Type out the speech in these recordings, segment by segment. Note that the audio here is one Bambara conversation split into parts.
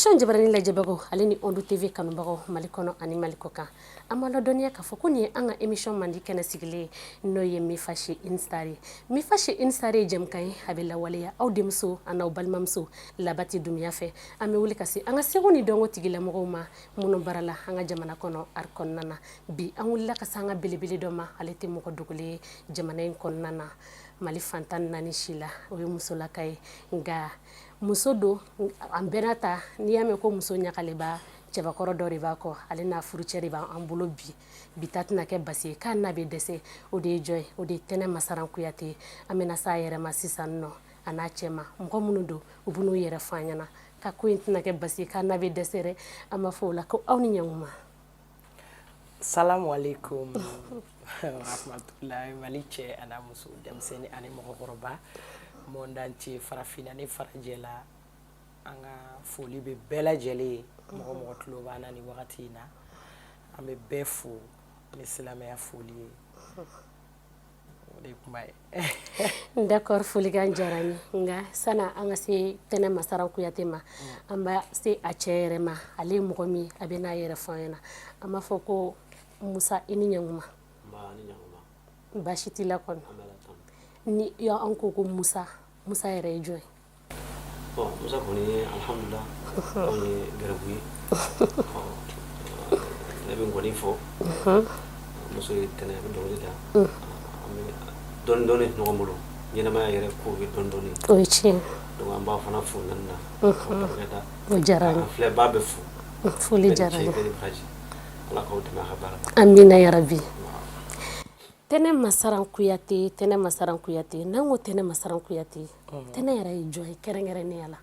Production jabarani lajɛbagaw ale ni Onde TV kanubagaw Mali kɔnɔ ani Mali kɔ kan, an b'a ladɔnniya k'a fɔ ko nin ye an ka émission mandi kɛnɛ sigilen ye, n'o ye Mifa chez une star ye. Mifa chez une star ye jɛmukan ye, a bɛ lawaleya aw denmuso an'aw balimamuso Labati Dunbiya fɛ. An bɛ wuli ka se an ka seko ni dɔnko tigilamɔgɔw ma minnu baara la an ka jamana kɔnɔ, art kɔnɔna na. Bi an wulila ka se an ka belebele dɔ ma, ale tɛ mɔgɔ dogolen ye jamana in kɔnɔna na, Mali fan 14 si la. O ye musolaka ye, nka muso don an bɛɛ n'a ta. N'i y'a mɛn ko muso ɲagaleba, cɛbakɔrɔ dɔ de b'a kɔ. Ale n'a furucɛ de b'an bolo bi. Bi ta tɛna kɛ basi ye k'a n'a bɛ dɛsɛ. O de ye jɔn ye? O de ye Tɛnɛ Masaran Kuyate. An bɛna s'a yɛrɛ ma sisan nɔ, a n'a cɛ ma. Mɔgɔ minnu don, u bɛn'u yɛrɛ fɔ an ɲɛna ka ko in tɛna kɛ basi ye k'a n'a bɛ dɛsɛ dɛ. An b'a fɔ o la ko aw ni ɲankuma. Salamu aleykum rahmatulahi. Mali cɛ ani muso, denmisɛnnin ani mɔgɔkɔrɔba, monde entier, farafinna ni farajɛla, an ka foli bɛ bɛɛ lajɛlen ye. Mɔgɔ mɔgɔ tulo b'an na nin wagati in na, an bɛ bɛɛ fo ni silamɛya foli ye. O de ye kuma ye. D'accord, folikan diyara n ye. Nka sanni an ka se Tɛnɛ Masaran Kuyate ma, an b'a se a cɛ yɛrɛ ma. Ale ye mɔgɔ min, a bɛ n'a yɛrɛ fɔ an ɲɛna. An b'a fɔ ko Musa, i ni ɲankuma. Baasi t'i la kɔni? Ni an ko ko Musa, Musa yɛrɛ ye jɔn ye? Bon, Musa kɔni ye, alhamdulila, anw ye garibu ye. Ne bɛ nkɔni fɔ. Muso ye Tɛnɛ, a bɛ dɔnkili da. An bɛ dɔɔni dɔɔni ɲɔgɔn bolo. Ɲɛnamaya yɛrɛ ko bɛ dɔɔni dɔɔni. O ye tiɲɛ. Donc an b'a fana fo naani na k'aw barika da. O diyara n ye. An filɛbaa bɛ fo. Foli diyara n ye. Bɛɛ ni baraji, Ala k'aw dɛmɛ a ka baara la. Amina yarabi. Tɛnɛ Masaran Kuyate, Tɛnɛ Masaran Kuyate, n'an ko Tɛnɛ Masaran Kuyate, Tɛnɛ yɛrɛ ye jɔn ye kɛrɛnkɛrɛnnenya la?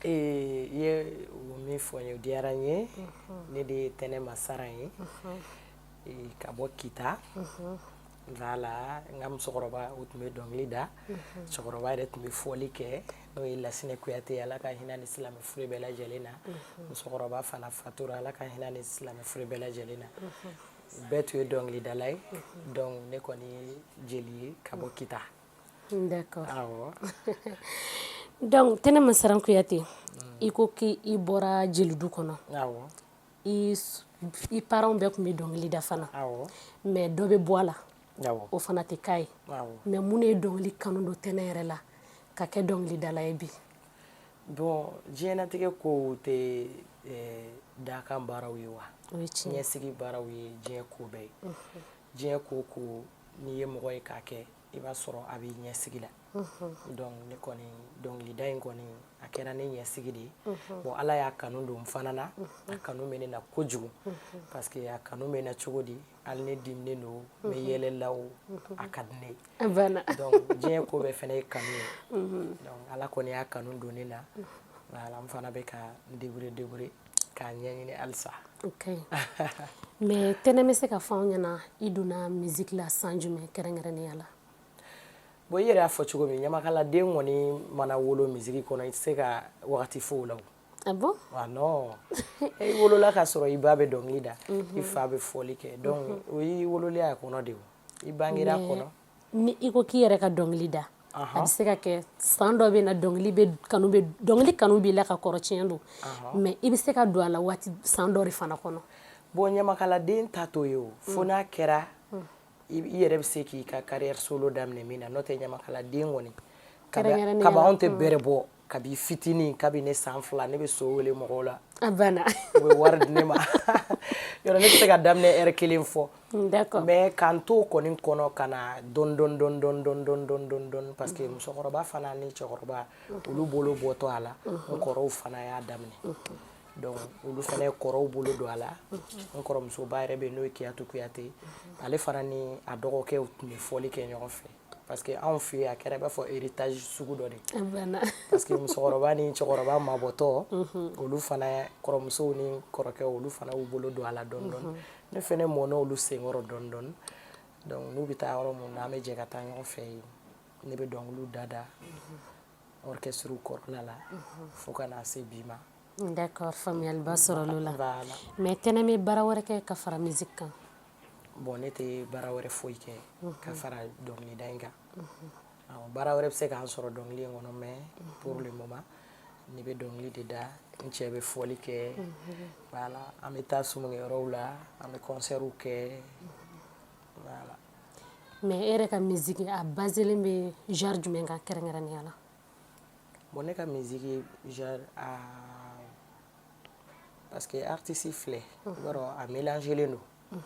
I ye o min fɔ n ye, o diyara n ye. Ne de ye Tɛnɛ Masaran ye ka bɔ Kita. Voilà, n ka musokɔrɔba, o tun bɛ dɔnkili da. Cɛkɔrɔba yɛrɛ tun bɛ fɔli kɛ, n'o ye Lasinɛ Kuyate, Ala ka hinɛ ni silamɛ fure bɛɛ lajɛlen na. Musokɔrɔba fana fatura, Ala ka hinɛ ni silamɛ fure bɛɛ lajɛlen na. Bɛɛ tun ye dɔnkilidala ye. Donc ne kɔni ye jeli ye ka bɔ Kita. D'accord. Awɔ. Donc Tɛnɛ Masaran Kuyate, i ko k'i bɔra jelidu kɔnɔ. Awɔ. I parents bɛɛ tun bɛ dɔnkili da fana. Awɔ. Mais dɔ bɛ bɔ a la. Awɔ. O fana tɛ k'a ye. Awɔ. Mais mun de ye dɔnkili kanu don Tɛnɛ yɛrɛ la ka kɛ dɔnkilidala ye bi? Bon, diɲɛnatigɛ kow tɛ dakan baaraw ye wa? O ye tiɲɛ. Ɲɛsigi baaraw ye diɲɛ ko bɛɛ ye. Diɲɛ ko ko, n'i ye mɔgɔ ye k'a kɛ, i b'a sɔrɔ a b'i ɲɛsigi la. Donc ne kɔni, dɔnkilida in kɔni, a kɛra ne ɲɛsigi de ye. Bon, Ala y'a kanu don n fana na. A kanu bɛ ne na kojugu, parce que a kanu bɛ n na cogo di? Hali ne diminen don, n bɛ yɛlɛ la, o a ka di ne ye. A banna. Donc diɲɛ ko bɛɛ fana ye kanu ye. Donc Ala kɔni y'a kanu don ne na. Voilà, n fana bɛ ka n débrouiller débrouiller k'a ɲɛɲini halisa. Ok, mais Tɛnɛ, bɛ se ka fɔ anw ɲɛna, i donna musique la san jumɛn kɛrɛnkɛrɛnnenya la? Bon, i yɛrɛ y'a fɔ cogo min, ɲamakaladen kɔni mana wolo musique kɔnɔ, i tɛ se ka wagati fɔ o la o. Ah bon? Ah non, i wolola ka sɔrɔ i ba bɛ dɔnkili da, i fa bɛ fɔli kɛ. Donc o y'i wololen a kɔnɔ de, o i bangera a kɔnɔ. Ni i ko k'i yɛrɛ ka dɔnkili da, a bɛ se ka kɛ san dɔ bɛ na, dɔnkili bɛ kanu bɛ, dɔnkili kanu b'i la ka kɔrɔ, tiɲɛ don, mais i bɛ se ka don a la waati san dɔ de fana kɔnɔ. Bon, ɲamakaladen ta t'o ye o, fo n'a kɛra i yɛrɛ bɛ se k'i ka carrière solo daminɛ min na. N'o tɛ, ɲamakaladen kɔni, Kɛrɛnkɛrɛnnenya kabi la. Anw tɛ bɛrɛ bɔ. Kabi fitinin, kabi ne san 2, ne bɛ so wele mɔgɔw la. A banna. U bɛ wari di ne ma. Yɔrɔ ne tɛ se ka daminɛ heure kelen fɔ. Mais k'an to o kɔni kɔnɔ ka na dɔɔni dɔɔni dɔɔni dɔɔni dɔɔni dɔɔni dɔɔni dɔɔni dɔɔni, parce que musokɔrɔba fana ni cɛkɔrɔba, olu bolo bɔtɔ a la, n kɔrɔw fana y'a daminɛ. Donc olu fana ye kɔrɔw bolo don a la. N kɔrɔmusoba yɛrɛ bɛ yen, n'o ye Kiyatu Kuyate. Ale fana ni a dɔgɔkɛw tun bɛ fɔli kɛ ɲɔgɔn fɛ, parce que anw fɛ yen, a kɛra i b'a fɔ héritage sugu dɔ de. A banna. Parce que musokɔrɔba ni cɛkɔrɔba mabɔtɔ, olu fana, kɔrɔmusow ni kɔrɔkɛw, olu fana y'u bolo don a la dɔɔni dɔɔni. Ne fana mɔnna olu senkɔrɔ dɔɔni dɔɔni. Donc n'u bɛ taa yɔrɔ mun na, an bɛ jɛ ka taa ɲɔgɔn fɛ yen. Ne bɛ dɔnkiliw da da orchestre kɔrɔla la fo ka na se bi ma. D'accord, faamuyaliba sɔrɔla o la. Voilà. Mais Tɛnɛ bɛ baara wɛrɛ kɛ ka fara musique kan? Bon, ne tɛ baara wɛrɛ foyi kɛ ka fara dɔnkilida in kan. Awɔ, baara wɛrɛ bɛ se k'an sɔrɔ dɔnkili in kɔnɔ, mais pour le moment ne bɛ dɔnkili de da. N cɛ bɛ fɔli kɛ. Voilà, an bɛ taa sumunkɛyɔrɔw la, an bɛ concertw kɛ. Voilà. Mais e yɛrɛ ka musique, a baselen bɛ genre jumɛn kan kɛrɛnkɛrɛnnenya la? Bon, ne ka musique genre, a parce que artiste filɛ, i b'a dɔn, a mélangelen don,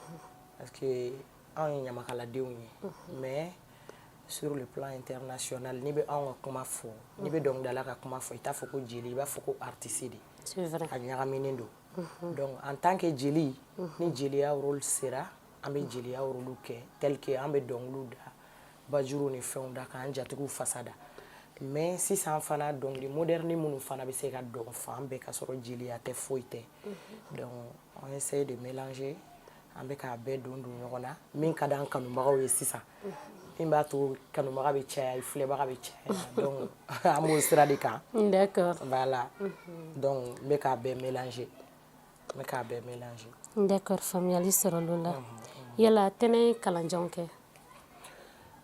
parce que anw ye ɲamakaladenw ye, mais sur le plan international, n'i bɛ anw ka kuma fɔ, n'i bɛ dɔnkilidala ka kuma fɔ, i t'a fɔ ko jeli, i b'a fɔ ko artiste de. C'est vrai. A ɲagaminen don. Donc en tant que jeli, ni jeliya rôle sera, an bɛ jeliya rôle kɛ, tel que an bɛ dɔnkiliw da, bajuru ni fɛnw da, k'an jatigiw fasa da. Mais sisan fana, dɔnkili moderne minnu fana bɛ se ka dɔn fan bɛɛ ka sɔrɔ jeliya tɛ, foyi tɛ. Donc on essaie de mélanger, an bɛ k'a bɛɛ don don ɲɔgɔn na, min ka d'an kanubagaw ye sisan, min b'a to kanubaga bɛ caya, filɛbaga bɛ caya. Donc an b'o sira de kan. Voilà, donc n bɛ k'a bɛɛ mélanger, n bɛ k'a bɛɛ mélanger. D'accord, faamuyali sɔrɔla o la. Yala Tɛnɛ ye kalanjanw kɛ?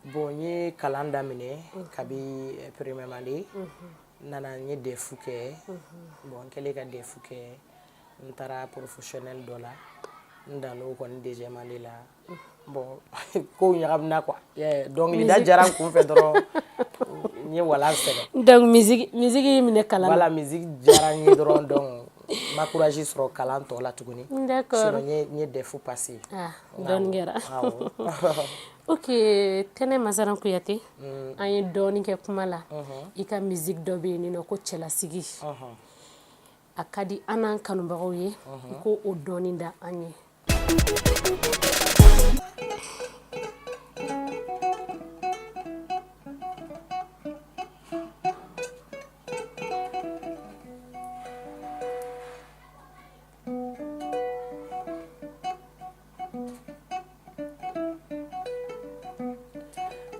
Bon, n ye kalan daminɛ kabi première année, n nana, n ye DEF kɛ. Bon, n kɛlen ka DEF kɛ, n taara professionnel dɔ la, n dan'o kɔni deuxième année la. Bon, kow ɲagamina quoi, dɔnkilida diyara n kun fɛ dɔrɔn, n ye walan sɛbɛn. Donc musique y'i minɛ kalan na? Voilà, musique diyara n ye dɔrɔn, donc n ma courage sɔrɔ kalan tɔ la tuguni. Sinon n ye DEF passé. Ah, dɔɔni kɛra. Awɔ. Ok, Tɛnɛ Masaran Kuyate, an ye dɔɔni kɛ kuma la. I ka musique dɔ bɛ yen nɔ ko cɛlasigi. A ka di an n'an kanubagaw ye i ko o dɔɔni da an ye.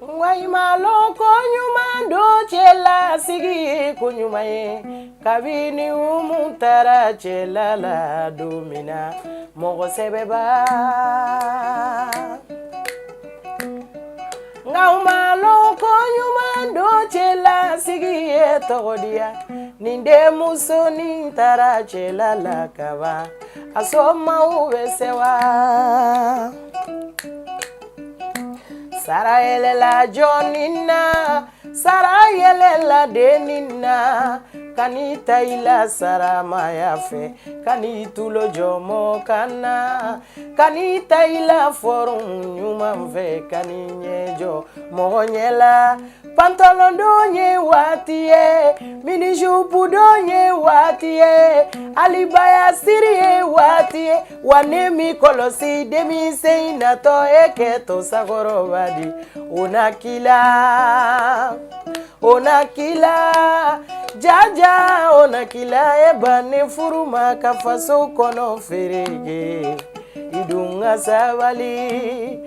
Wayimalo ko ɲuman don, cɛlasigi ye ko ɲuman ye, kabini Umu taara cɛla la don min na, mɔgɔ sɛbɛba. Nka u ma lɔn ko ɲuman don, cɛlasigi ye tɔgɔ diya. Nin denmusonin taara cɛla la kaban, a somaw bɛ sewa. Sara yɛlɛla jɔnni na, sara yɛlɛla denni na, kan'i ta i la saramaya fɛ, kan'i tulo jɔ mɔgɔ kan na, kan'i ta i la forme ɲuman fɛ, kan'i ɲɛ jɔ mɔgɔ ɲɛ la. Pantalon don ye waati ye, mini jupe don ye waati ye, alibaya siri ye waati ye. Wa ne mi kɔlɔsi denmisɛn natɔ e kɛ to sakɔrɔba di, o na k'i la, o na k'i la jaja, o na k'i la. E ba ne furu ma ka faso kɔnɔ feereke, i dun ka sabali.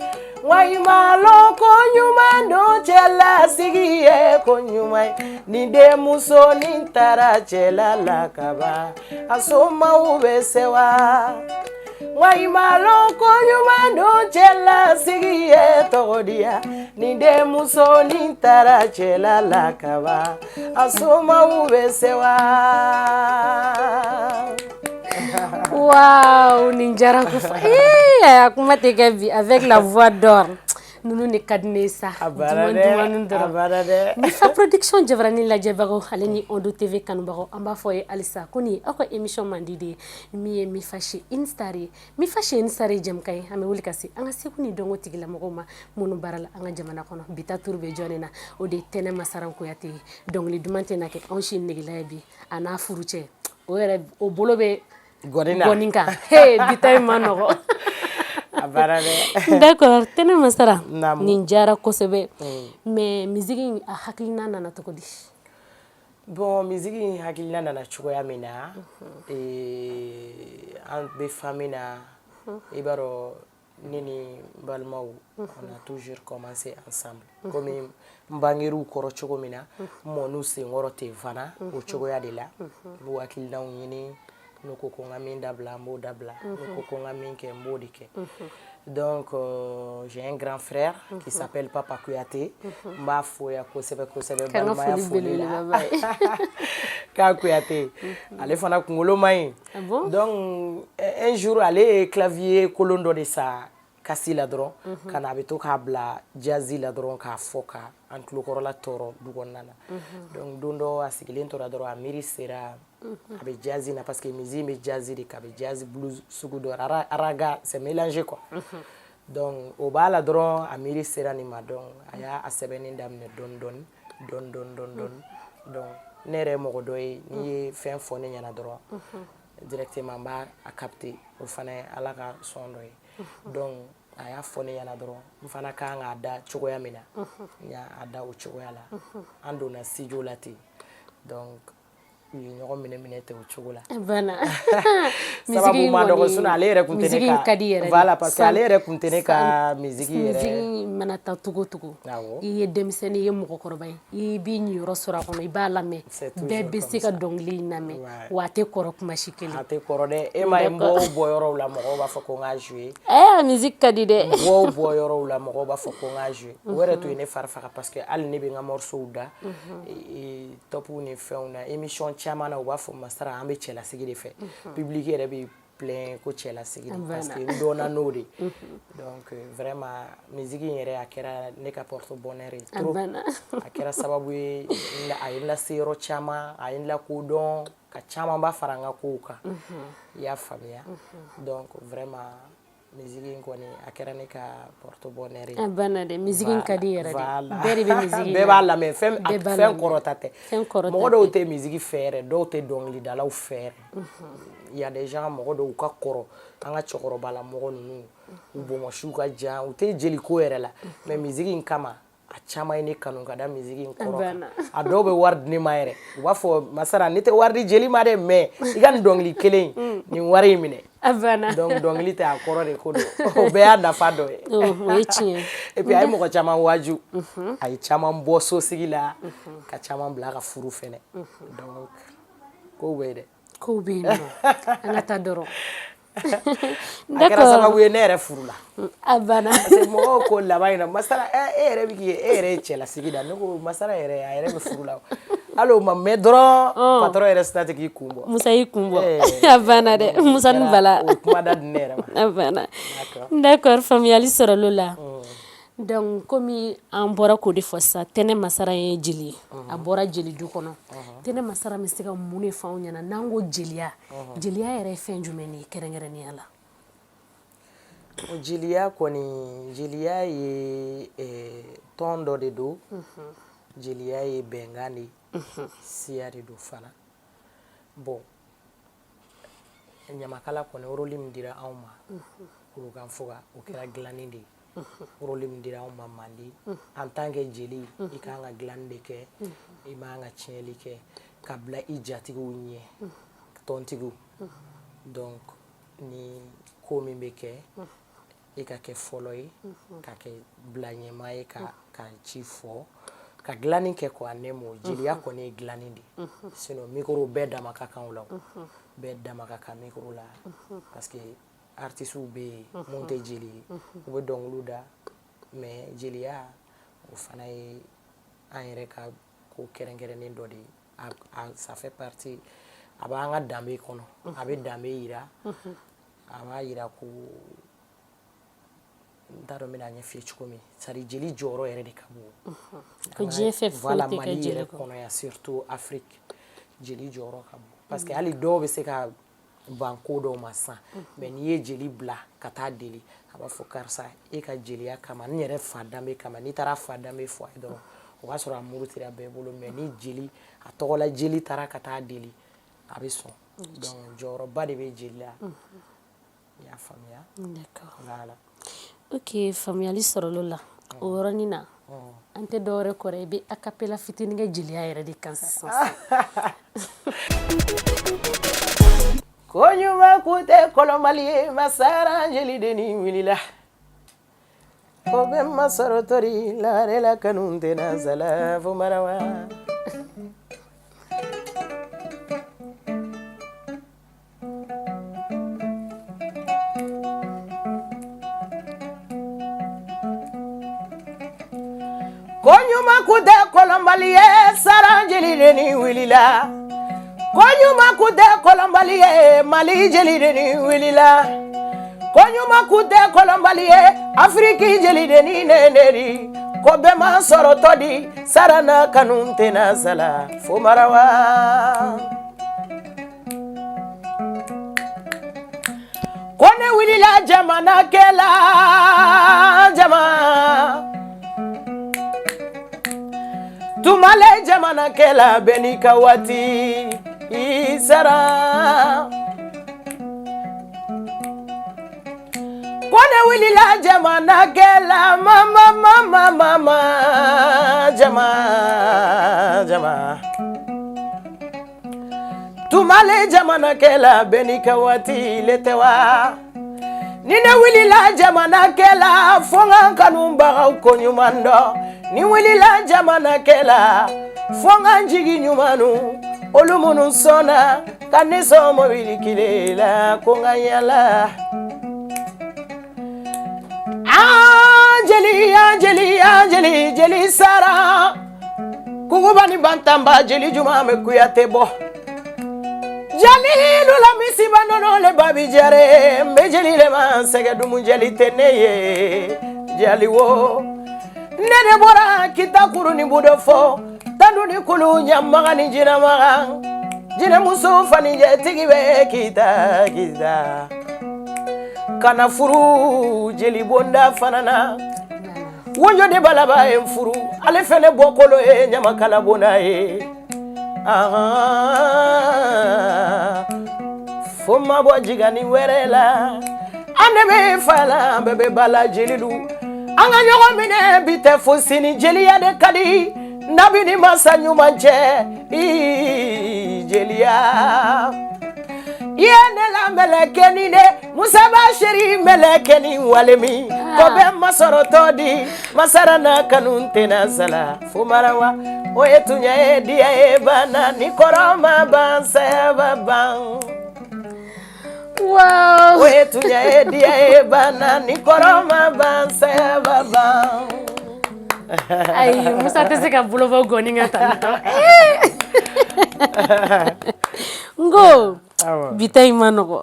Wayimalo ko ɲuman don, cɛlasigi ye ko ɲuman ye. Ni denmusonin taara cɛla la kaban, a somaw bɛ sewa. Wayimalo ko ɲuman don, cɛlasigi ye tɔgɔ diya. Ni denmusonin taara cɛla la kaban, a somaw bɛ sewa. Waouh, nin diyara ko fa. A kuma tɛ kɛ bi avec la voix d'or. Ninnu de ka di ne ye sa. A banna Duman dɛ, dumanni a dɔrɔn. banna dɛ. Mifa Production Jabarani lajɛbagaw ale ni Ondo TV kanubagaw, an b'a fɔ ye halisa ko nin ye aw ka émission mandi de ye, min ye Mifa chez une star ye. Mifa chez une star ye jɛmukan ye, an bɛ wuli ka se an ka seko ni dɔnko tigilamɔgɔw ma minnu baara la an ka jamana kɔnɔ. Bi ta tour bɛ jɔnni na? O de ye Tɛnɛ Masaran Kuyate ye. Dɔnkili duman tɛna kɛ anw si negela ye bi, a n'a furucɛ, o yɛrɛ o bolo bɛ Gɔni na. Gɔni kan. Hey, bi ta in ma nɔgɔ. A banna dɛ. D'accord, Tɛnɛ Masara. Naamu. Nin diyara kosɛbɛ. Mais musique in, a hakilina nana cogo di? Bon, musique in hakilina nana cogoya min na, an bɛ famille na, i b'a dɔn, ne ni n balimaw, on a toujours commencé ensemble. Komi n banger'u kɔrɔ cogo min na, n mɔn'u senkɔrɔ ten fana o cogoya de la. N b'u hakilinaw ɲini, n N'u ko ko n ka min dabila, n b'o dabila. N'u ko ko n ka min kɛ, n b'o de kɛ. Donc j'ai un grand frère qui s'appelle Papa Kouyaté. N b'a fo yan kosɛbɛ kosɛbɛ, balimaya foli la. K'a Kouyaté, ale fana kunkolo man ɲi. Ah bon? Donc un jour, ale ye clavier kolon dɔ de san kasi la dɔrɔn ka na, a bɛ to k'a bila jazz la dɔrɔn k'a fɔ ka an tulokɔrɔla tɔɔrɔ du kɔnɔna na. Donc don dɔ, a sigilen tora dɔrɔn, a miiri sera a bɛ jazz na, parce que musique bɛ jazz de kan, a bɛ jazz blues sugu dɔ, raga, c'est mélangé quoi. Donc o b'a la dɔrɔn, a miiri sera nin ma. Donc a y'a sɛbɛnni daminɛ dɔɔni dɔɔni dɔɔni dɔɔni dɔɔni dɔɔni. Donc ne yɛrɛ ye mɔgɔ dɔ ye, n'i ye fɛn fɔ ne ɲɛna dɔrɔn, directement n b'a a capter. O fana ye Ala ka sɔn dɔ ye. Donc a y'a fɔ ne ɲɛna dɔrɔn, n fana kan k'a da cogoya min na, n y'a da o cogoya la. An donna studio la ten. Donc u ye ɲɔgɔn minɛ minɛ ten o cogo la. Banna. Sababu ma dɔgɔ, sinon ale yɛrɛ kun tɛ ne ka ka di yɛrɛ. Voilà, parce que ale yɛrɛ kun tɛ ne ka musique yɛrɛ. Musique mana taa cogo cogo, i ye denmisɛnnin, i ye mɔgɔkɔrɔba ye, i b'i ɲiyɔrɔ sɔrɔ a kɔnɔ, i b'a lamɛn, bɛɛ bɛ se ka dɔnkili in lamɛn, wa a tɛ kɔrɔ kuma si kelen. A tɛ kɔrɔ dɛ. E ma ye, n bɔ o bɔ yɔrɔw la, mɔgɔw b'a fɔ ko n k'a jouer. Ɛɛ, musique ka di dɛ. N bɔ o bɔ yɔrɔw la, mɔgɔw b'a fɔ ko n k'a jouer. O yɛrɛ to ye ne fari faga, parce que hali ne bɛ n ka morceau da top ni fɛnw na, émission caman na, u b'a fɔ Masara, an bɛ cɛlasigi de fɛ. Public yɛrɛ bɛ plein ko cɛlasigi de, parce que n dɔnna n'o de. Donc vraiment, musique in yɛrɛ, a kɛra ne ka porte bonheur ye trop. A kɛra sababu ye, a ye n lase yɔrɔ caman, a ye n lakodɔn, ka camanba fara n ka kow kan, i y'a faamuya. Donc vraiment, musique in kɔni, a kɛra ne ka porte bonheur ye. A banna dɛ, musique in ka di yɛrɛ de, bɛɛ de bɛ musique. Bɛɛ b'a lamɛn, fɛn fɛn kɔrɔta tɛ. Mɔgɔ dɔw tɛ musique fɛ yɛrɛ, dɔw tɛ dɔnkilidalaw fɛ yɛrɛ. Il y a des gens, mɔgɔ dɔw ka kɔrɔ, an ka cɛkɔrɔbala mɔgɔ ninnu, u bonbonsiw ka jan, u tɛ jeliko yɛrɛ la, mais musique in kama, a caman ye ne kanu ka da musique in kɔrɔ kan. A dɔw bɛ wari di ne ma yɛrɛ, u b'a fɔ Masara, ne tɛ wari di jeli ma dɛ, mais i ka nin dɔnkili kelen in, nin wari in minɛ. A banna. Donc dɔnkili tɛ, a kɔrɔ de ko don, o bɛɛ y'a nafa dɔ ye. O ye tiɲɛ. Et puis a ye mɔgɔ caman waaju, a ye caman bɔ sosigi la, ka caman bila a ka furu fɛnɛ. Donc kow bɛ yen dɛ. Kow bɛ yen nɔ, an ka taa dɔrɔn. A kɛra sababu ye ne yɛrɛ furu la. A banna. Parce que mɔgɔw ko laban in na, Masara, e yɛrɛ bɛ k'i e yɛrɛ ye cɛlasigi da. Ne ko Masara yɛrɛ, a yɛrɛ bɛ furu la. Hali o ma mɛn dɔrɔn, patron yɛrɛ sina tɛ k'i kun bɔ. Musa y'i kun bɔ. A banna dɛ, Musa ni Bala. O kuma da di ne yɛrɛ ma. A banna. D'accord, faamuyali sɔrɔla o la. Donc komi an bɔra k'o de fɔ sisan, Tɛnɛ Masara ye jeli ye, a bɔra jeli du kɔnɔ. Tɛnɛ Masara bɛ se ka mun de fɔ anw ɲɛna n'an ko jeliya? Jeliya yɛrɛ ye fɛn jumɛn de ye kɛrɛnkɛrɛnnenya la? Jeliya kɔni, jeliya ye tɔn dɔ de don. Jeliya ye bɛnkan de ye, siya de don fana. Bon, ɲamakala kɔni, rôle min dira anw ma Kurukanfuga, o kɛra dilanni de ye. Rôle min dira anw ma Manden, en tant que jeli, i kan ka dilanni de kɛ, i man ka tiɲɛli kɛ ka bila i jatigiw ɲɛ, tɔntigiw. Donc ni ko min bɛ kɛ, i ka kɛ fɔlɔ ye ka kɛ bila ɲɛmaa ye, ka ci fɔ, ka dilanni kɛ quoi. En un mot, jeliya kɔni ye dilanni de ye. Sinon micro, bɛɛ dama ka kan o la, bɛɛ dama ka kan micro la, parce que artistes bɛ yen mun tɛ jeli ye, u bɛ dɔnkiliw da. Mais jeliya, o fana ye an yɛrɛ ka ko kɛrɛnkɛrɛnnen dɔ de ye. Ça fait partie, a b'an ka danbe kɔnɔ, a bɛ danbe yira, a b'a yira ko n t'a dɔn n bɛna ɲɛf'i ye cogo min. C'est à dire jeli jɔyɔrɔ yɛrɛ de ka bon. Ko diɲɛ fɛn foyi Voilà, tɛ kɛ Mali jeli yɛrɛ kɔ. kɔnɔ yan, surtout Afrique, jeli jɔyɔrɔ ka bon, parce que hali dɔw bɛ se ka ban ko dɔw ma sisan, mais n'i ye jeli bila ka taa deli, a b'a fɔ karisa, e ka jeliya kama, n yɛrɛ fa danbe kama. N'i taara fa danbe fɔ a ye dɔrɔn, o b'a sɔrɔ a murutira bɛɛ bolo. Mais ni jeli a tɔgɔla jeli taara ka taa deli, a bɛ sɔn. Donc jɔyɔrɔba de bɛ jeli la, i y'a faamuya. D'accord. Voilà. Ok, faamuyali sɔrɔla o la. O yɔrɔnin na, an tɛ dɔwɛrɛ kɔrɔ, i bɛ acapella fitinin kɛ jeliya yɛrɛ de kan sisan. Ko ɲuman kun tɛ kɔlɔnbali ye, Masara jelidenni wulila ko bɛ ma sɔrɔ tori lare la, kanu tɛna sala fo marawa. ɲuman kun tɛ kɔlɔnbali ye Saran jelidennin wulila ko ɲuman kun tɛ kɔlɔnbali ye Mali jelidennin wulila ko ɲuman kun tɛ kɔlɔnbali ye Afiriki jelidennin ne di ko bɛɛ ma sɔrɔtɔ di Saran na kanu tɛna sala fo marawa ko ne wulila jamana kɛla jama tumale jamana kɛla bɛɛ n'i ka waati i sara ko ne wulila jamana kɛla mama mama mama jama jama tumale jamana kɛla bɛɛ n'i ka waati le tɛ wa ni ne wulila jamana kɛla fo n ka n kanubagaw ko ɲuman dɔn ni wulila jamana kɛla fo n ka n jigi ɲumannu olu minnu sɔnna ka ne sɔn mobili kile la ko n ka yala an jeli an jeli an jeli jeli sara kukuba ni bantanba jeli juma bɛ kuyate bɔ jelilu la misiba nɔnɔ le babi jare n bɛ jeli le ma sɛgɛ dumu jeli tɛ ne ye jali wo ne de bɔra kita kuru ni budo fɔ tandu ni kulu ɲamaga ni jinɛmaga jinɛmuso fanijɛtigi bɛ kita kita ka na furu jelibonda fana na wonjo de balaba ye n furu ale fɛnɛ bɔkolo ye ɲamakala bonda ye fo ma bɔ jigani wɛrɛ la an de bɛ fa la an bɛɛ bɛ ba la jelilu an ka ɲɔgɔn minɛ bi tɛ fo sini jeliya de ka di nabi ni masa ɲuman cɛ i jeliya i ye ne la mɛlɛkɛnin de musaba seri mɛlɛkɛnin wale min ko bɛɛ masɔrɔtɔ di masara na kanu tɛna sala fo marawa o ye tuɲa ye diya ye banna ni kɔrɔ ma ban saya ba ban Wow. O ye tuɲa ye diya ye banna ni kɔrɔ ma ban saya ba ban Ayi Musa tɛ se ka bolo bɔ gɔni kan tan tɔ. N ko bi ta in ma nɔgɔ.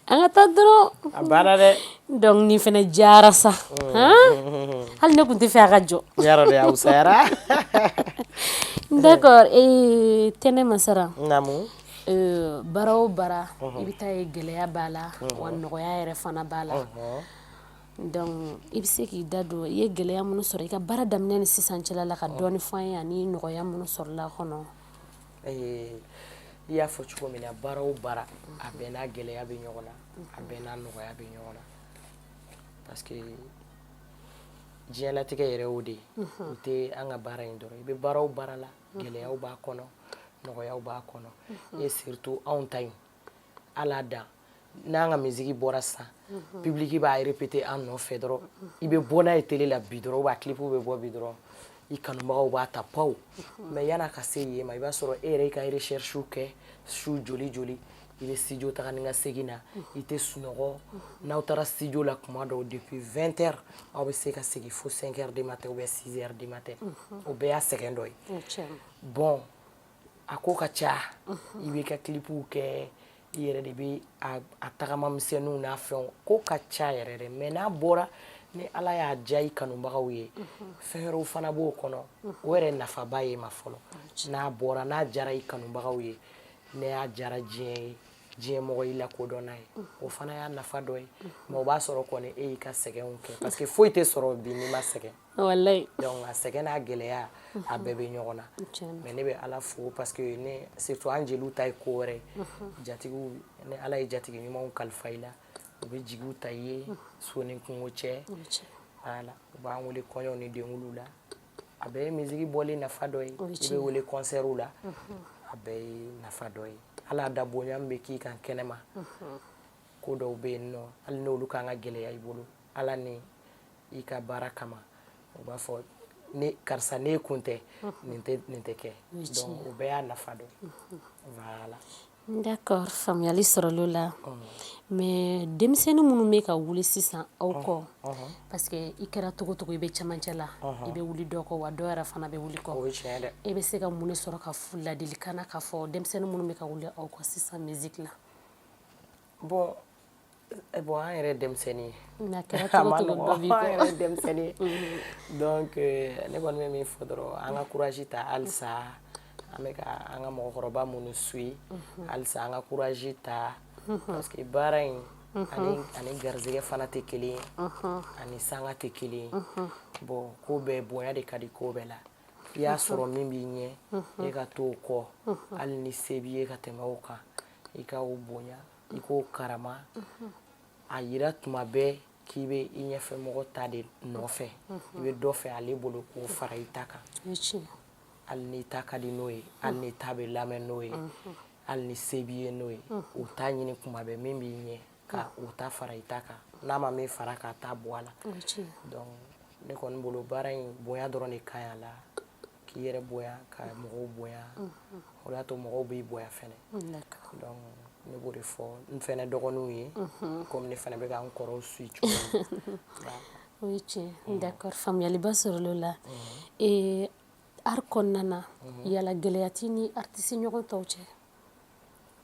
An ka taa dɔrɔn. A banna dɛ. Donc nin fɛnɛ diyara sa. Han? Hali ne tun tɛ fɛ a ka jɔ. Yarɔ dɛ a wusayara. D'accord ee Tɛnɛ Masara. Naamu. Baara o baara i bɛ taa ye gɛlɛya b'a la wa nɔgɔya yɛrɛ fana b'a la. Donc i bɛ se k'i da don i ye gɛlɛya minnu sɔrɔ i ka baara daminɛ ni sisan cɛla la ka dɔɔni fɔ an ye ani nɔgɔya minnu sɔrɔla a kɔnɔ. I y'a fɔ cogo min na baara o baara a bɛɛ n'a gɛlɛya bɛ ɲɔgɔn na a bɛɛ n'a nɔgɔya bɛ ɲɔgɔn na parce que diɲɛlatigɛ yɛrɛ o de ye o tɛ an ka baara in dɔrɔn i bɛ baara o baara la gɛlɛyaw b'a kɔnɔ nɔgɔyaw b'a kɔnɔ et surtout anw ta in ala dan n'an ka musique bɔra sisan public b'a répéter an nɔfɛ dɔrɔn i bɛ bɔ n'a ye télé la bi dɔrɔn ou bien a clip bɛ bɔ bi dɔrɔn i kanubagaw b'a ta paw mais yan'a ka se yen ma i b'a sɔrɔ e yɛrɛ y'i ka recherche kɛ su joli joli i bɛ studio taga ni ka segin na i tɛ sunɔgɔ n'aw taara studio la kuma dɔw depuis 20 heures aw bɛ se ka segin fo 5 heures du matin ou bien 6 heures du matin o bɛɛ y'a sɛgɛn dɔ ye bon a ko ka ca i b'i ka clipw kɛ i yɛrɛ de bɛ a tagama misɛnninw n'a fɛnw ko ka ca yɛrɛ dɛ mais n'a bɔra ni ala y'a diya i kanubagaw ye fɛn wɛrɛw fana b'o kɔnɔ o yɛrɛ nafaba ye ma fɔlɔ n'a bɔra n'a diyara i kanubagaw ye ne y'a diyara diɲɛ ye diɲɛ mɔgɔ y'i lakodɔn n'a ye o fana y'a nafa dɔ ye mais o b'a sɔrɔ kɔni e y'i ka sɛgɛnw kɛ parce que foyi tɛ sɔrɔ bi n'i ma sɛgɛn Walayi. Donc a sɛgɛn n'a gɛlɛya a bɛɛ bɛ ɲɔgɔn na mais ne bɛ ala fo parce que ne surtout an jeliw ta ye ko wɛrɛ ye jatigiw ni ala ye jatigi ɲumanw kalifa i la u bɛ jigiw ta i ye so ni kungo cɛ voilà u b'an wele kɔɲɔw ni denkundiw la a bɛɛ ye musique bɔli nafa dɔ ye i bɛ wele concertw la a bɛɛ ye nafa dɔ ye ala da bonya min bɛ k'i kan kɛnɛma ko dɔw bɛ yen nɔ hali n'olu kan ka gɛlɛya i bolo ala ni i ka baara kama u b'a fɔ ne karisa ne kun tɛ nin tɛ nin tɛ kɛ donc o bɛɛ y'a nafa dɔ ye voilà D'accord faamuyali sɔrɔla o la. Mais denmisɛnnin minnu bɛ ka wuli sisan aw kɔ, parce que i kɛra cogo cogo i bɛ cɛmancɛ la, i bɛ wuli dɔ kɔ, wa dɔw yɛrɛ fana bɛ wuli kɔ. O ye tiɲɛ dɛ. E bɛ se ka mun de sɔrɔ ka ladilikan na k'a fɔ denmisɛnnin minnu bɛ ka wuli aw kɔ sisan musique la? Bon, bon, an yɛrɛ ye denmisɛnnin ye. Mais a kɛra cogo cogo dɔ b'i kɔ. An yɛrɛ ye denmisɛnnin ye. Donc ne kɔni bɛ min fɔ dɔrɔn, an ka courage ta halisa. An bɛ ka an ka mɔgɔkɔrɔba minnu suit, halisa an ka courage ta, parce que baara in ani garizɛgɛ fana tɛ kelen ye, ani sanga tɛ kelen ye. Bon, ko bɛɛ bonya de ka di ko bɛɛ la. I y'a sɔrɔ min b'i ɲɛ, e ka t'o kɔ, hali ni se b'i ye ka tɛmɛ o kan, i ka o bonya, i k'o karama, a yira tuma bɛɛ k'i bɛ i ɲɛfɛ mɔgɔ ta de nɔfɛ, i bɛ dɔ fɛ ale bolo k'o fara i ta kan. Hali n'i ta ka di n'o ye, hali n'i ta bɛ lamɛn n'o ye, hali ni se b'i ye n'o ye, o ta ɲini kuma bɛɛ min b'i ɲɛ ka o ta fara i ta kan. N'a ma min fara k'a ta bɔ a la. Donc ne kɔni bolo, baara in bonya dɔrɔn de ka ɲi a la, k'i yɛrɛ bonya, ka mɔgɔw bonya, o de y'a to mɔgɔw b'i bonya fɛnɛ. Donc ne b'o de fɔ n fɛnɛ dɔgɔninw ye, komi ne fɛnɛ bɛ ka n kɔrɔw suit cogo min. O ye tiɲɛ. D'accord, faamuyaliba sɔrɔla o la. Art kɔnɔna na, yala gɛlɛya t'i ni artiste ɲɔgɔn tɔw cɛ?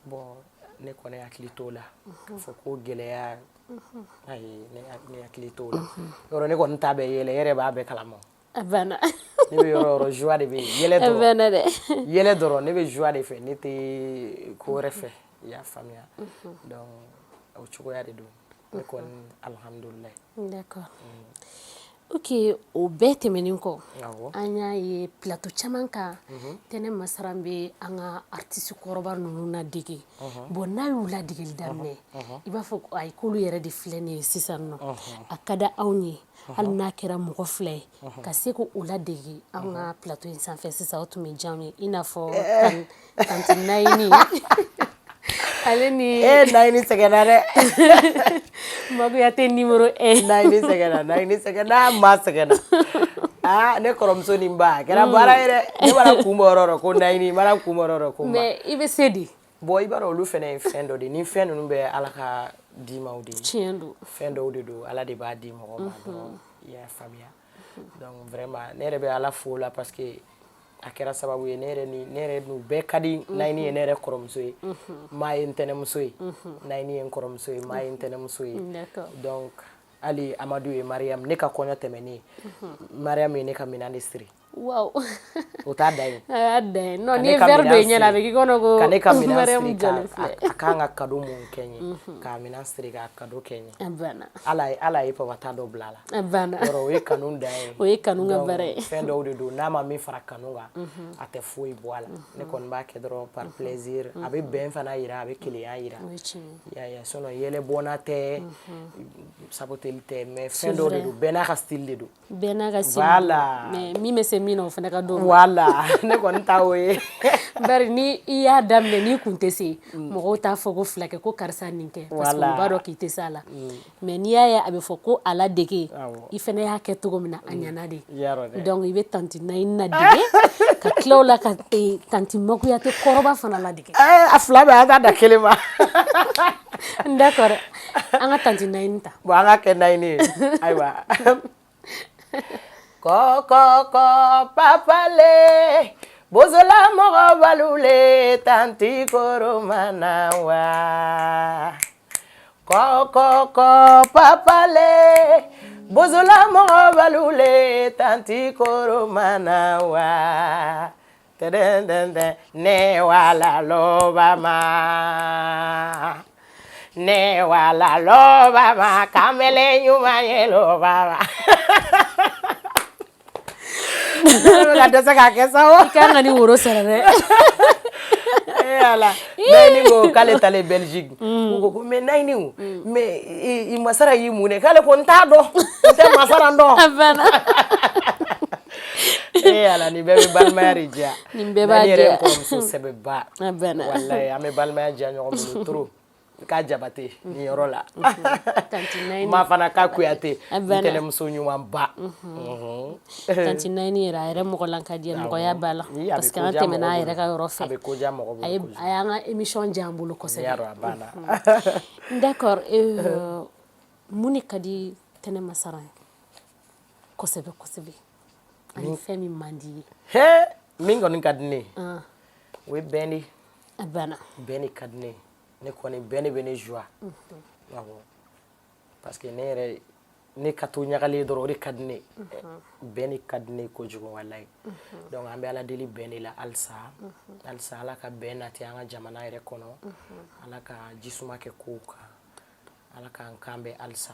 Bon, ne kɔni hakili t'o la k'a fɔ ko gɛlɛya, ayi, ne hakili t'o la. Yɔrɔ ne kɔni ta bɛ yɛlɛ, e yɛrɛ b'a bɛɛ kalama. A banna. Ne bɛ yɔrɔ yɔrɔ, joie de bɛ yen, yɛlɛ A dɔrɔn. Banna dɛ. Yɛlɛ dɔrɔn, ne bɛ joie de fɛ, ne tɛ ko wɛrɛ fɛ, i y'a faamuya? Donc o cogoya de don, ne kɔni, alhamdulilayi. D'accord, ok, o bɛɛ tɛmɛnen kɔ, an y'a ye plateau caman kan, Tɛnɛ Masaran bɛ an ka artiste kɔrɔba ninnu ladege. Bon, n'a y'u ladegeli daminɛ, i b'a fɔ ayi, k'olu yɛrɛ de filɛ nin ye sisan nɔ. A ka di anw ye, hali n'a kɛra mɔgɔ fila ye, ka se k'o ladege an ka plateau in sanfɛ sisan, o tun bɛ diya anw ye, i n'a fɔ tantie Nayini ale ni E Nayini sɛgɛnna dɛ. Makuyate numéro 1. Nayini sɛgɛnna, Nayini sɛgɛnna, maa sɛgɛnna. Aa, ne kɔrɔmuso ni n ba, a kɛra baara ye dɛ. Ne mana kun bɔ yɔrɔ o yɔrɔ ko Nayini, mana kun bɔ yɔrɔ o yɔrɔ ko ma. Mais i bɛ se de. Bon, i b'a dɔn, olu fɛnɛ ye fɛn dɔ de ye, ni fɛn ninnu bɛɛ Ala ka dimaw de ye. Tiɲɛ don. Fɛn dɔw de don, Ala de b'a di mɔgɔ ma dɔrɔn, i y'a faamuya? Donc vraiment ne yɛrɛ bɛ Ala fo o la, parce que a kɛra sababu ye ne yɛrɛ ni ne yɛrɛ n'u bɛɛ ka di. Nayini ye ne yɛrɛ kɔrɔmuso ye, maa ye n tɛnɛmuso ye. Nayini ye n kɔrɔmuso ye, maa ye n tɛnɛmuso ye. Donc hali Amadu ye Mariam, ne ka kɔɲɔ tɛmɛnen, Mariam ye ne ka minɛn de siri. O t'a da ye. A y'a da ye. Non, n'i ye verre don i ɲɛ la, a bɛ k'i kɔnɔ ko ka ne ka minɛn Mariam siri jɔlen filɛ. A kan ka cadeau mun kɛ n ye, k'a minɛn siri k'a cadeau kɛ n ye. A banna. Ala ye papa ta dɔ bila a la. A banna. Yɔrɔ o ye kanu dan ye. O ye kanu ka baara ye. Fɛn dɔw de don, n'a ma min fara kanu kan, a tɛ foyi bɔ a la. Ne kɔni b'a kɛ dɔrɔn par plaisir, a bɛ bɛn fana yira, a bɛ kelenya yira. O ye tiɲɛ ye. I y'a ye, sinon yɛlɛ bɔnna tɛ, saboteli tɛ, mais fɛn dɔw de don, bɛɛ n'a ka style de don. Bɛɛ n'a ka style. Voilà. Mais min bɛ se min na, o fana ka d'o ma. Voilà, ne kɔni ta o ye. Bari ni i y'a daminɛ, n'i kun tɛ se, mɔgɔw t'a fɔ ko fila kɛ ko karisa nin kɛ, parce que u b'a dɔn k'i tɛ se a la. Mais n'i y'a ye a bɛ fɔ ko a ladege, i fana y'a kɛ cogo min na, a ɲɛna de. Donc i bɛ tantie Nayini ladege, ka tila o la ka tantie Makuyate kɔrɔba fana ladege. A fila bɛɛ, an t'a da kelen ma. D'accord, an ka tantie Nayini ta. Bon, an ka kɛ Nayini ye. Ayiwa. Kɔ kɔ kɔ papale, bozola mɔgɔ balule, tantie koromana wa. Kɔ kɔ kɔ papale, bozola mɔgɔ balule, tantie koromana wa. Tɛdɛn ne wala loba ma, ne wala loba ma, kamele ɲuman ye loba ma. Ne bɛ ka dɛsɛ k'a kɛ sa o. I kan ka ni woro sɔrɔ dɛ. Eh Ala, Nayini ko k'ale taalen Belgique, u ko ko mais Nayini o, mais i masara y'i mun de? K'ale ko n t'a dɔn, n tɛ masara dɔn. A banna. Eh Ala, nin bɛɛ bɛ balimaya de diya. Nin bɛɛ b'a Nayini yɛrɛ ye diya. n kɔrɔmuso sɛbɛba. A banna. Walayi, an bɛ balimaya diya ɲɔgɔn bolo trop. K'a Jabate nin yɔrɔ la. Ma fana ka Kuyate, ntɛnɛmuso ɲumanba. Tantie Nayini yɛrɛ, a yɛrɛ mɔgɔlan ka di, mɔgɔya b'a la, parce que an tɛmɛna a yɛrɛ ka yɔrɔ fɛ. A bɛ ko diya mɔgɔ bolo. A y'an ka émission diya an bolo kosɛbɛ. A banna. D'accord, mun de ka di Tɛnɛ Masara ye kosɛbɛ kosɛbɛ, ani fɛn min man di ye? He, min kɔni ka di ne ye, o ye bɛn de. A banna. Bɛn de ka di ne ye. Ne kɔni, bɛn de bɛ ne joie. Awɔ, parce que ne yɛrɛ, ne ka to ɲagalen dɔrɔn, o de ka di ne ye. Bɛn de ka di ne ye kojugu, walayi. Donc an bɛ Ala deli bɛn de la halisa halisa. Ala ka bɛn nati an ka jamana yɛrɛ kɔnɔ, Ala ka jisuma kɛ kow kan, Ala k'an kan bɛn halisa.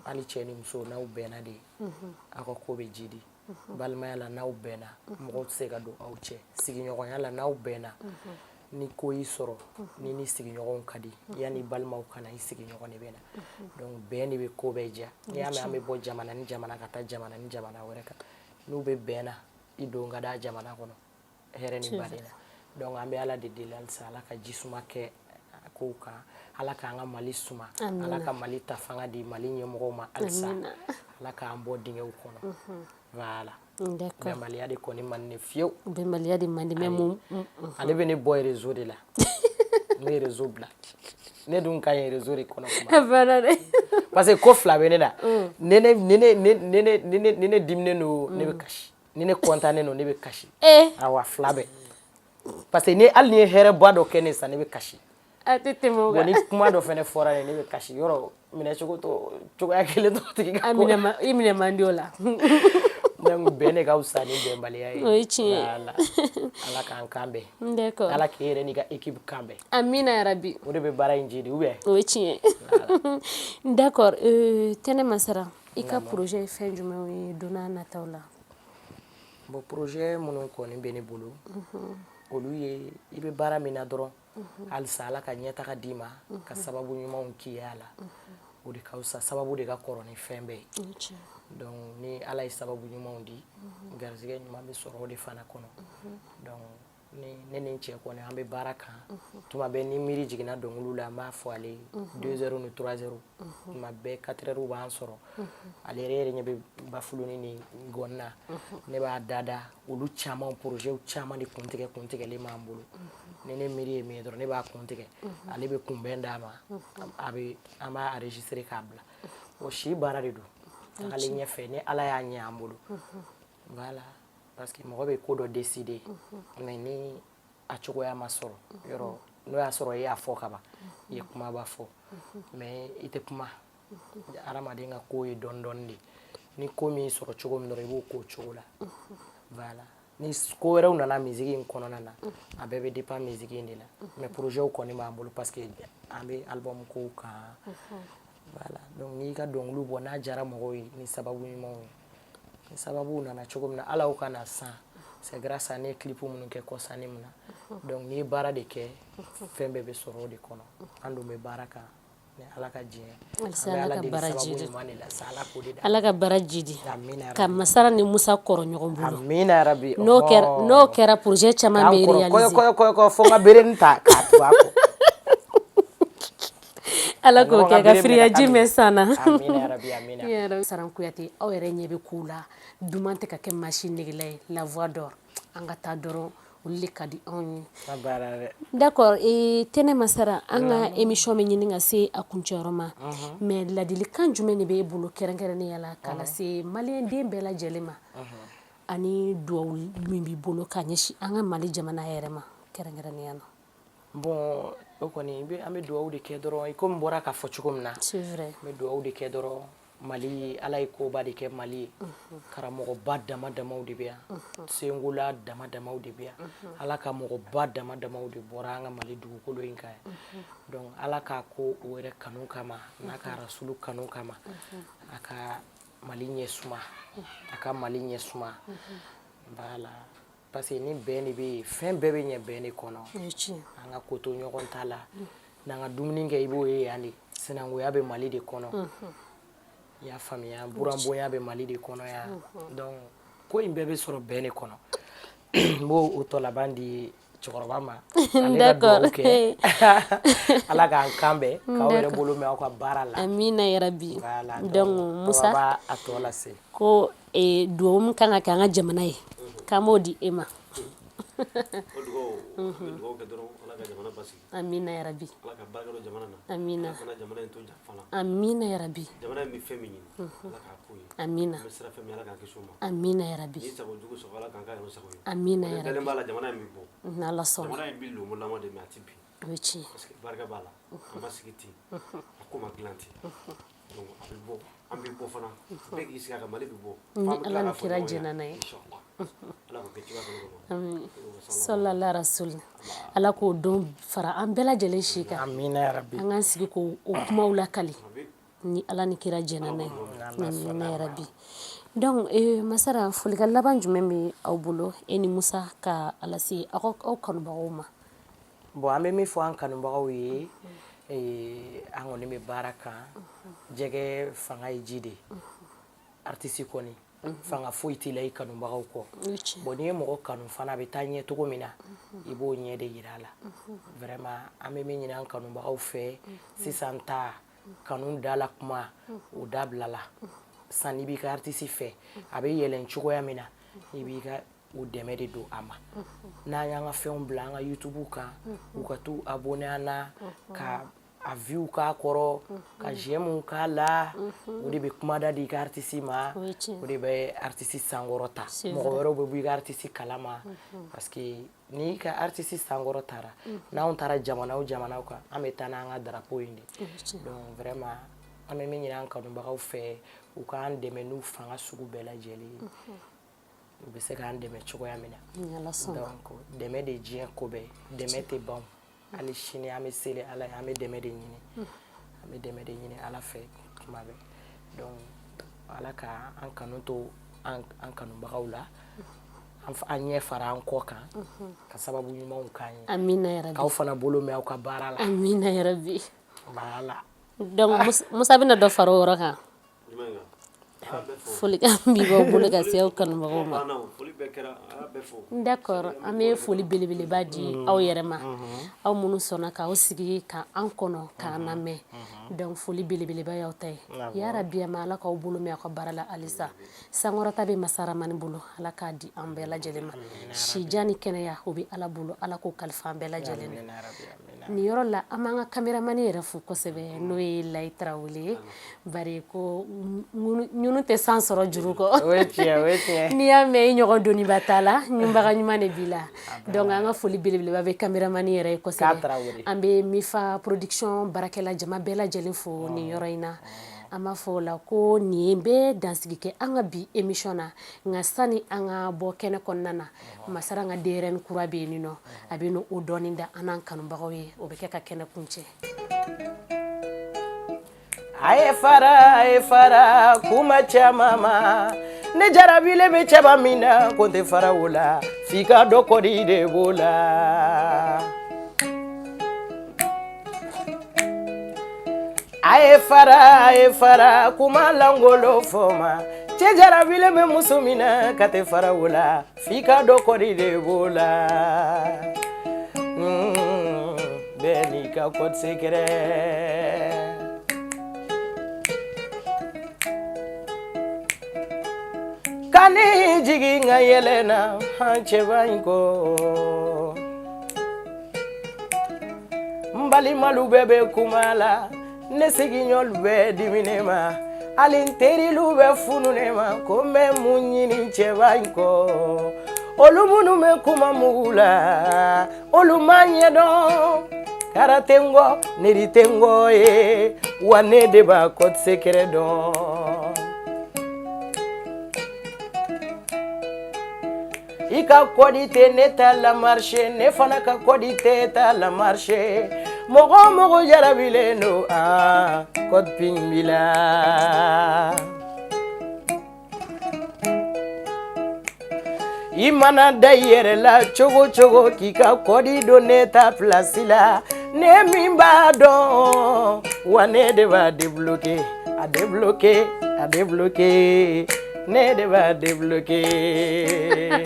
Hali cɛ ni muso, n'aw bɛnna de, aw ka ko bɛ jidi. Balimaya la, n'aw bɛnna, mɔgɔw tɛ se ka don aw cɛ. Sigiɲɔgɔnya la, n'aw bɛnna, ni ko y'i sɔrɔ, ni sigiɲɔgɔnw ka di, yanni balimaw ka na, i sigiɲɔgɔn de bɛ na. Donc bɛn de bɛ ko bɛɛ diya. N'i y'a mɛn an bɛ bɔ jamana ni jamana ka taa jamana ni jamana wɛrɛ kan, n'u bɛ bɛn na, i don ka da jamana kɔnɔ hɛrɛ ni baden na. Donc an bɛ Ala de deli halisa, Ala ka jisuma kɛ kow kan, Ala k'an ka Mali suma, Ala ka Mali ta fanga di Mali ɲɛmɔgɔw ma halisa, Ala k'an bɔ dingɛw kɔnɔ. Voilà. Bɛnbaliya de kɔni man di ne fiyewu. Bɛnbaliya de man di, mais mun? Ale bɛ ne bɔ réseau de la, n bɛ réseau bila. Ne dun ka ɲi réseau de kɔnɔ kuma. A banna dɛ. Parce que ko fila bɛ ne la. Ni ne diminen don, ne bɛ kasi. Ni ne kɔntannen don, ne bɛ kasi. Awa, fila bɛɛ. Parce que ni hali ni ye hɛrɛba dɔ kɛ ne sisan, ne bɛ kasi. A tɛ tɛmɛ o kan. Bon, ni kuma dɔ fɛnɛ fɔra ne, ne bɛ kasi. Yɔrɔ minɛ cogo to cogoya kelen t'o tigi ka ko la. I minɛ man di o la. Donc bɛn de ka fisa ni bɛnbaliya ye. O ye tiɲɛ ye. Voilà. Ala k'an kan bɛn. D'accord. Ala k'e yɛrɛ n'i ka équipe kan bɛn. Amina yarabi. O de bɛ baara in jidi ou bien? O ye tiɲɛ ye. D'accord, Tɛnɛ Masara, i ka projet ye fɛn jumɛnw ye don n'a nataw la? Bon, projet minnu kɔni bɛ ne bolo, olu ye, i bɛ baara min na dɔrɔn halisa, Ala ka ɲɛtaga d'i ma, ka sababu ɲumanw k'i ye a la. O de ka fisa, sababu de ka kɔrɔ ni fɛn bɛɛ ye. Donc ni Ala ye sababu ɲumanw di, garizigɛ ɲuman bɛ sɔrɔ o de fana kɔnɔ. Donc ni ne ni n cɛ kɔni, an bɛ baara kan tuma bɛɛ. Ni miiri jiginna dɔnkiliw la, an b'a fɔ ale ye 2 heures ni 3 heures, tuma bɛɛ 4 heures b'an sɔrɔ. Ale yɛrɛ ɲɛ bɛ bafuloni ni gɔni na, ne b'a dada. Olu caman, projet caman de kuntigɛ kuntigɛlen b'an bolo. Ni ne miiri ye min ye dɔrɔn, ne b'a kuntigɛ, ale bɛ kunbɛn d'a ma, a bɛ an b'a enregistrer k'a bila. O si baara de don tagalen ɲɛfɛ, ni Ala y'a ɲɛ an bolo. Voilà, parce que mɔgɔ bɛ ko dɔ décider, mais ni a cogoya ma sɔrɔ yɔrɔ, n'o y'a sɔrɔ e y'a fɔ ka ban, i ye kumaba fɔ, mais i tɛ kuma. Hadamaden ka ko ye dɔɔni dɔɔni de. Ni ko min sɔrɔ cogo min dɔrɔn, i b'o k'o cogo la. Voilà. Ni ko wɛrɛw nana musique in kɔnɔna na, a bɛɛ bɛ dépend musique in de la. Mais projet kɔni b'an bolo, parce que an bɛ album kow kan. Voilà. Donc n'i ka dɔnkiliw bɔ, n'a diyara mɔgɔw ye, ni sababu ɲumanw ye, ni sababuw nana cogo min na, ala y'o ka na san, c'est grâce à ne ye clip minnu kɛ kɔsanni min na. Donc n'i ye baara de kɛ, fɛn bɛɛ bɛ sɔrɔ o de kɔnɔ. An dun bɛ baara kan, ni Ala ka diɲɛ. Halisa Ala ka baara jidi. Ɲuman de la sa, Ala k'o de da. Ala ka baara jidi. Amina. Ka Masara ni Musa kɔrɔ ɲɔgɔn bolo. Amina yarabi. N'o kɛra, projet caman bɛ réaliser. Kɔyɔ kɔyɔ kɔyɔ, fo n ka bereni ta k'a tugu a kɔ. Ala k'o kɛ ka firiyaji mɛn san na. Amina yarabi, amina. Saran Kuyate, aw yɛrɛ ɲɛ bɛ kow la, duman tɛ ka kɛ maa si negela ye. La voix d'or, an ka taa dɔrɔn, olu de ka di anw ye. A baara dɛ. D'accord, Tɛnɛ Masara, an ka émission bɛ ɲini ka se a kuncɛyɔrɔ ma, mais ladilikan jumɛn de b'e bolo kɛrɛnkɛrɛnnenya la k'a lase maliyɛn den bɛɛ lajɛlen ma, ani duwawu min b'i bolo k'a ɲɛsin an ka Mali jamana yɛrɛ ma kɛrɛnkɛrɛnnenya la? Bon, o kɔni, an bɛ dugawu de kɛ dɔrɔn, i komi n bɔra k'a fɔ cogo min na. C'est vrai. N bɛ dugawu de kɛ dɔrɔn. Mali, Ala ye koba de kɛ Mali ye. Karamɔgɔba dama damaw de bɛ yan, senkola dama damaw de bɛ yan, Ala ka mɔgɔba dama damaw de bɔra an ka Mali dugukolo in kan yan. Donc Ala k'a ko o yɛrɛ kanu kama, n'a ka rasulu kanu kama, a ka Mali ɲɛ suma, a ka Mali ɲɛ suma. Voilà, parce que ni bɛn de bɛ yen, fɛn bɛɛ bɛ ɲɛ bɛn de kɔnɔ. O ye tiɲɛ. An ka ko to ɲɔgɔn ta la, n'an ka dumuni kɛ, i b'o ye yan de. Sinankunya bɛ Mali de kɔnɔ, i y'a faamuya? Buranbonya bɛ Mali de kɔnɔ yan. Donc ko in bɛɛ bɛ sɔrɔ bɛn de kɔnɔ. N b'o o tɔ laban di. cɛkɔrɔba ma, ale ka dugawu kɛ, Ala k'an kan bɛn, k'aw yɛrɛ bolo mɛn aw ka baara la. Amina yarabi. Donc Musa b'a a tɔ lase. Ko dugawu min kan ka kɛ an ka jamana ye, k'an b'o di e ma. O dugawu, an bɛ dugawu kɛ dɔrɔn, Ala ka jamana basigi. Amina yarabi. Ala ka barika don jamana na. Amina. Ala kana jamana in to janfa la. Amina yarabi. Jamana in bɛ fɛn min ɲini, Ala k'a k'o ye. Amina. An bɛ sira fɛn min, Ala k'an kisi o ma. Amina yarabi. N'i sago jugu sɔgɔ, Ala k'an kɛ yɛrɛ sago ye. Amina Ne yarabi. dalen b'a la, jamana in bɛ bɔ. N'Ala sɔnna. Jamana in bɛ lomolama de, mais a tɛ bin. O ye tiɲɛ. Parce que barika b'a la. A ma sigi ten, a ko ma dilan ten. Donc a bɛ bɔ, an bɛ bɔ fana. Bɛɛ k'i sigi a kan, Mali bɛ bɔ. Ni Ala ni kira jɛnna n'a ye. Inchallah. Ala k'o kɛ cogoya kɔnɔ. Amin. Sallallahu rasul. Ala k'o don fara an bɛɛ lajɛlen si kan. Amina yarabi. An k'an sigi k'o o kumaw lakali. Ni Ala ni kira jɛnna n'a ye. Amina yarabi. Donc Masara, folikan laban jumɛn bɛ aw bolo, e ni Musa, ka a lase aw aw kanubagaw ma? Bon, an bɛ min fɔ an kanubagaw ye, an kɔni bɛ baara kan. Jɛgɛ fanga ye ji de ye. Artiste kɔni, fanga foyi t'i la i kanubagaw kɔ. Bon, n'i ye mɔgɔ kanu fana, a bɛ taa ɲɛ cogo min na, i b'o ɲɛ de yira a la. Vraiment, an bɛ min ɲini an kanubagaw fɛ sisan, ta kanu da la kuma o dabila la. Sisan n'i b'i ka artiste fɛ, a bɛ yɛlɛn cogoya min na, i b'i ka o dɛmɛ de don a ma. N'an y'an ka fɛnw bila an ka YouTube kan, u ka t'u abonné an na, ka a view k'a kɔrɔ, ka j'aime k'a la, o de bɛ kumada di i ka artiste ma, o de bɛ artiste sankɔrɔta. Mɔgɔ wɛrɛw bɛ bɔ i ka artiste kalama, parce que n'i ka artiste sankɔrɔ taara, n'anw taara jamana o jamanaw kan, an bɛ taa n'an ka drapeau in de. Donc vraiment, an bɛ min ɲini an kanubagaw fɛ, u k'an dɛmɛ n'u fanga sugu bɛɛ lajɛlen ye, u bɛ se k'an dɛmɛ cogoya min na. Donc dɛmɛ de ye diɲɛ ko bɛɛ, dɛmɛ tɛ ban. Hali sini an bɛ seli Ala ye, an bɛ dɛmɛ de ɲini, an bɛ dɛmɛ de ɲini Ala fɛ tuma bɛɛ. Donc Ala ka an kanu to an kanubagaw la, an ɲɛ fara an kɔ kan, ka sababu ɲumanw k'an ye. Amina yarabi. K'aw fana bolo mɛn aw ka baara la. Amina yarabi. Voilà. Donc Musa bɛna dɔ fara o yɔrɔ kan. Folikan b'i bolo ka se aw kanubagaw ma. D'accord, an bɛ foli belebeleba di aw yɛrɛ ma, aw minnu sɔnna k'aw sigi ka an kɔnɔ k'an lamɛn. Donc foli belebeleba y'aw ta ye. Yarabi, ma Ala k'aw bolo mɛn aw ka baara la halisa. Sankɔrɔta bɛ Masa Ramani bolo, Ala k'a di an bɛɛ lajɛlen ma. Sijan ni kɛnɛya, o bɛ Ala bolo, Ala k'o kalifa an bɛɛ lajɛlen na. Nin yɔrɔ la, an b'an ka caméraman yɛrɛ fo kosɛbɛ, n'o ye Layi Tarawele ye. Bari ko ŋunu tɛ san sɔrɔ juru kɔ. O ye tiɲɛ, o ye tiɲɛ. N'i y'a mɛn i ɲɔgɔn doniba t'a la, ɲunbaga ɲuman de b'i la. Donc an ka foli belebeleba bɛ caméraman yɛrɛ ye kosɛbɛ. An bɛ Mifa production baarakɛla jama bɛɛ lajɛlen fo nin yɔrɔ in na. An b'a fɔ o la ko nin bɛ dansigi kɛ an ka bi émission na. Nka sani an ka bɔ kɛnɛ kɔnɔna na, Masara ka denyɛrɛnin kura bɛ yen nɔ, a bɛ o dɔɔnin da an n'an kanubagaw ye, o bɛ kɛ ka kɛnɛ kuncɛ. A ye fara, a ye fara kuma caman ma. Ne jarabilen bɛ cɛba min na, ko n tɛ fara o la, f'i ka dɔ kɔdi de b'o la. A ye fara, a ye fara kuma langolo fɔ ma. Cɛ jarabilen bɛ muso min na, ka tɛ fara o la, f'i ka dɔ kɔdi de b'o la. Bɛɛ n'i ka code secret. Kani jigin ka yɛlɛ na an cɛba in kɔ. N balimalu bɛɛ bɛ kuma la, ne sigiɲɔlu bɛɛ dimine ma, hali n terilu bɛ funu ne ma, ko n bɛ mun ɲini cɛba in kɔ. Olu minnu bɛ kuma mugu la, olu ma ɲɛdɔn. Kara tɛ n kɔ, neri tɛ n kɔ ye, wa ne de b'a code secret dɔn. I ka code tɛ ne ta la marché, ne fana ka code tɛ ta la marché. Mɔgɔ o mɔgɔ jarabilen don, aa code PIN b'i la. I mana da i yɛrɛ la cogo cogo, k'i ka code don ne ta place la, ne min b'a dɔn, wa ne de b'a débloquer, a débloquer, a débloquer, ne de b'a débloquer.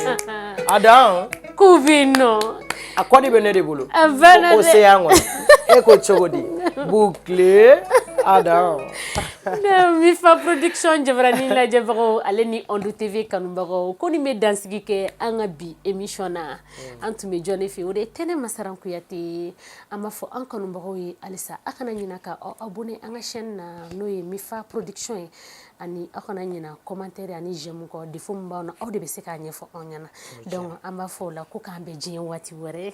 A dan. K'u bɛ yen nɔ. A code bɛ ne de bolo. A banna dɛ. Océan kɔnɔ. E ko cogo di? Bouclé. Adam. Mifa Production jabarani lajɛbagaw ale ni Onde TV kanubagaw, ko nin bɛ dansigi kɛ an ka bi émission na. An tun bɛ jɔn de fɛ? O de ye Tɛnɛ Masaran Kuyate. An b'a fɔ an kanubagaw ye halisa, a kana ɲina ka aw abonné an ka chaîne na, n'o ye Mifa Production ye, ani aw kana ɲina commentaire ani j'aime kɔ. Défaut min b'aw na, aw de bɛ se k'a ɲɛfɔ anw ɲɛna. Donc an b'a fɔ o la ko k'an bɛn diɲɛ waati wɛrɛ.